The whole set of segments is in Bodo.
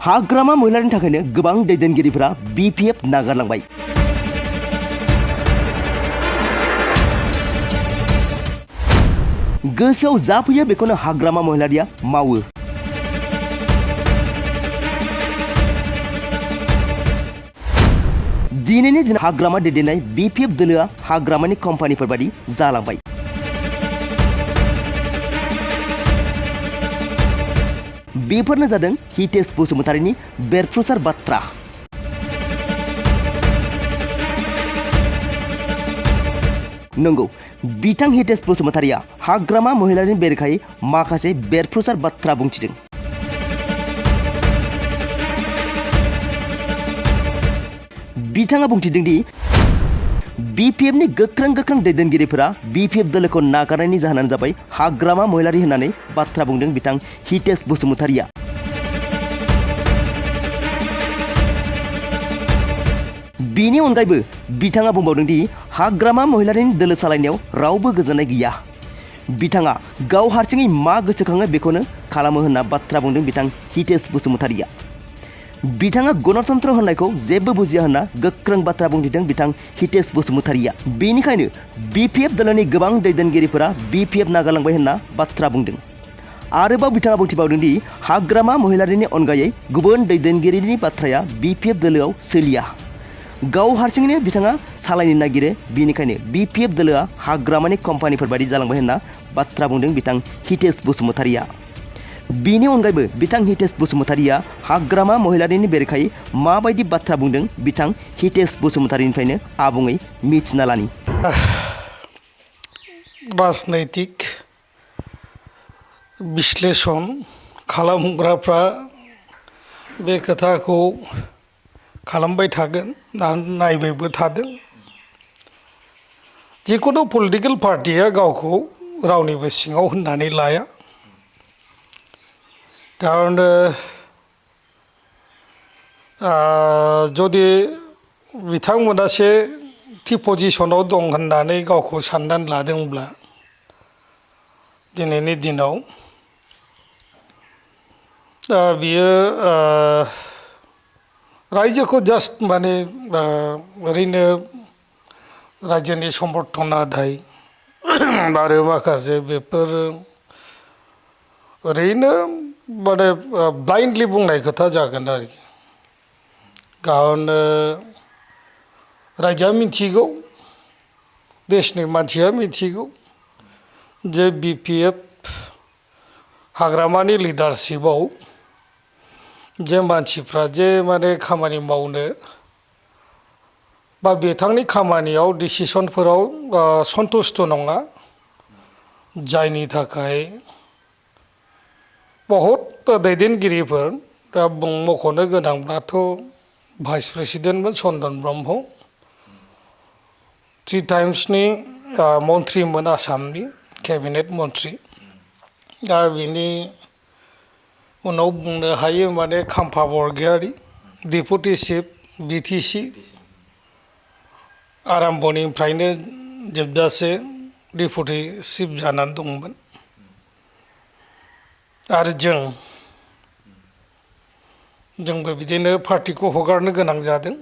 हाग्रामा महिलानि थाखायनो गोबां दैदेनगिरिफोरा BPF नागारलांबाय। गोसोआव जा फैयो बेखौनो हाग्रामा महिलारिया मावो। दिनैनि दिनाव हाग्रामा दैदेननाय BPF दोलोआ हाग्रामानि कम्पानिफोर बायदि जालांबाय। बेफोरनो जादों हितेश बसुमतारीनि बेरफ्रुसार बाथ्रा। नंगौ, बिथां हितेश बसुमतारीया हाग्रामा महिलारिनि बेरेखायै माखासे बेरफ्रुसार बाथ्रा बुंथिदों। बिथाङा बुंथिदों दि BPFनि गोख्रों दैदेनगिरिफोरा BPF दोलोखौ नागारनायनि जाहोनानो जाबाय हाग्रामा महिलारि होननानै बाथ्रा बुंदों बिथां हितेश बसुमतारीया। बेनि अनगायैबो बिथाङा बुंबावदों दि हाग्रामा महिलारिनि दोलो सालायनायाव रावबो गोजोननाय गैया। बिथाङा गाव हारसिङै मा गोसोखाङो बेखौनो खालामो होनना बाथ्रा बुंदों बिथां हितेश बसुमतारीया। बिथाङा गणतन्त्र होननायखौ जेबो बुजिया होनना गोख्रों बाथ्रा बुंथिदों बिथां हितेश बसुमतारीया। बेनिखायनो BPF दोलोनि गोबां दैदेनगिरिफोरा BPF नागारलांबाय होनना बाथ्रा बुंदों। आरोबाव बिथाङा बुंथिबावदों दि हाग्रामा महिलारिनि अनगायै गुबुन दैदेनगिरिनि बाथ्राया BPF दोलोआव सोलिया। गाव हारसिङैनो बिथाङा सालायनो नागिरो, बेनिखायनो BPF दोलोआ हाग्रामानि कम्पानिफोर बायदि जालांबाय होनना बाथ्रा बुंदों बिथां हितेश बसुमतारीया। बेनि अनगायैबो बिथां हितेश बसुमतारीया हाग्रामा महिलारिनि बेरेखायै माबायदि बाथ्रा बुंदों बिथां हितेश बसुमतारीनिफ्रायनो आबुङै मिथिना लानि। राजनैतिक विश्लेषण खालामग्राफ्रा बे खोथाखौ खालामबाय थागोन, नायबायबो थादों। जिखुनु पलिटिकल पार्टिया गावखौ रावनिबो सिङाव होननानै लाया। कारण जुदि बिथांमोनासो थि पजिशनाव दं होननानै गावखौ साननानै लादोंब्ला दिनैनि दिनाव बियो रायजोखौ जास्ट माने ओरैनो रायजोनि समर्थन आदाय आरो माखासे बेफोर ओरैनो माने ब्लाइन्डलि बुंनाय खोथा जागोन आरोखि। खारन रायजोआ मिथिगौ, देशनि मानसिया मिथिगौ जे BPF हाग्रामानि लिडारशिपआव जे मानसिफ्रा जे माने खामानि मावनो बा बिथांनि खामानियाव डिसिसनफोराव सन्तुष्ट नङा, जायनि थाखाय बहुत दैदेनगिरिफोर दा मख'नो गोनांब्लाथ' भाइस प्रेसिडेन्टमोन चन्दन ब्रह्म, 3 टाइम्सनि मन्थ्रिमोन आसामनि केबिनेट मन्थ्रि। दा बिनि उनाव बुंनो हायो माने खाम्फा बरगयारी डेपुटि चिफ BTC आराम्भनिफ्रायनो जोबजासे डेपुटि चिफ जानानै दंमोन। आरो जोंबो बिदिनो पार्टिखौ हगारनो गोनां जादों।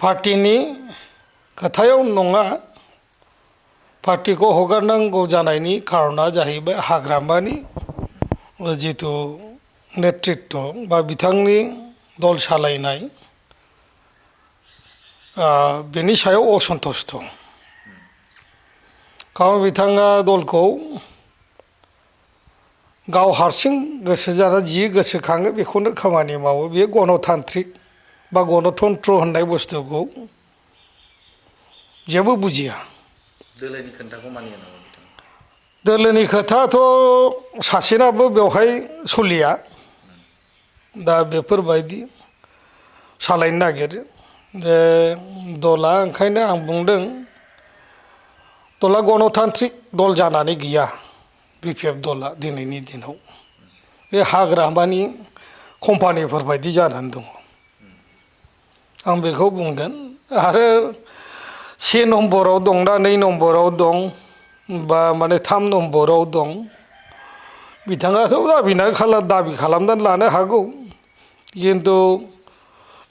पार्टिनि खोथायाव नङा, पार्टिखौ हगारनांगौ जानायनि खारना जाहैबाय हाग्रामानि जिथु नेतृत्व बा बिथांनि दल सालायनाय बेनि सायाव असन्तुष्ट। खारन बिथाङा दलखौ गाव हारसिं गोसो जाना जि गोसोखाङो बेखौनो खामानि मावो। बेयो गणतान्त्रिक बा गणतन्त्र होननाय बुस्थुखौ जेबो बुजिया। दोलोनि खोथाखौ मानिया नामा? दोलोनि खोथाथ' सासेनाबो बेवहाय सोलिया। दा बेफोरबायदि सालायनो नागिरो जे दला, ओंखायनो आं बुंदों दला गणतान्त्रिक दल जानानै गैया। BPF दला दिनैनि दिनाव बे हाग्रामानि कम्पानिफोर बायदि जानानै दङ। आं बेखौ बुंगोन। आरो 1 नम्बराव दं ना 2 नम्बराव दं बा माने 3 नम्बराव दं, बिथाङाथ' दाबि खालामनानै लानो हागौ खिन्थु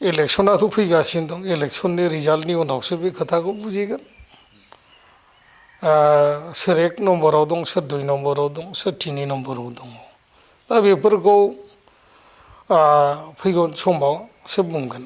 इलेक्सनाथ' फैगासिनो दं इलेक्सननि रिजाल्टनि उनावसो बे खोथाखौ बुजिगोन सोर 1 नम्बराव दं सोर 2 नम्बराव दं सोर 3 नम्बराव दङ दा बेफोरखौ फैगौ समावसो बुंगोन